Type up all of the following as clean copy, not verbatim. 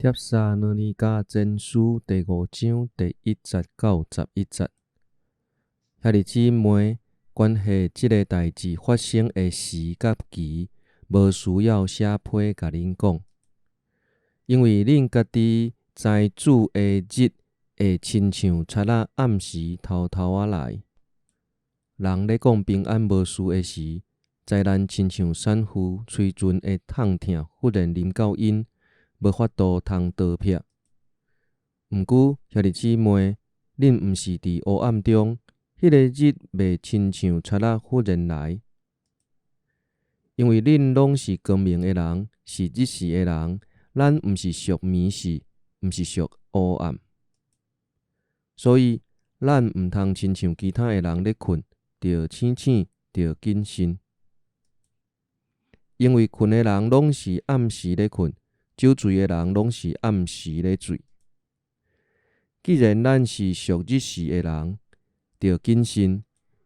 帖撒羅尼迦前書第五章第一節到十一節。兄弟姊妹，關係這个代誌發生的時佮期，無需要寫批共恁講，因為恁家己知主的日會親像賊仔暗時偷偷仔來。人咧講平安無事的時，災難親像產婦催陣的痛疼忽然臨到𪜶，無法度通逃避。毋過，兄弟姊妹，恁毋是佇黑暗中，彼个日袂親像賊仔忽然來。因為恁攏是光明的人，是日時的人，咱毋是屬暝時，毋是屬黑暗。所以，咱毋通親像其他的人咧睏，著醒醒，著謹慎。因為睏的人攏是暗時咧睏，酒醉的人攏是暗時咧醉。既然咱是屬日時的人，著謹慎，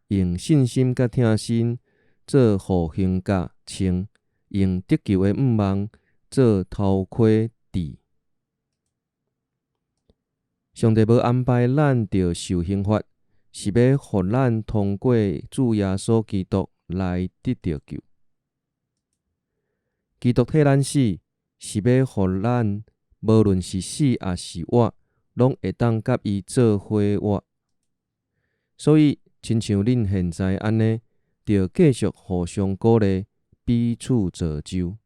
用信心佮疼心做護胸甲穿，用得救的向望做頭盔戴。上帝無安排咱著受刑罰，是欲予咱通過主耶穌基督來得著救。基督替咱死，是欲予咱無論是死抑是活，攏會當佮伊做伙活。所以，親像恁現在按呢，著繼續互相鼓勵，彼此造就。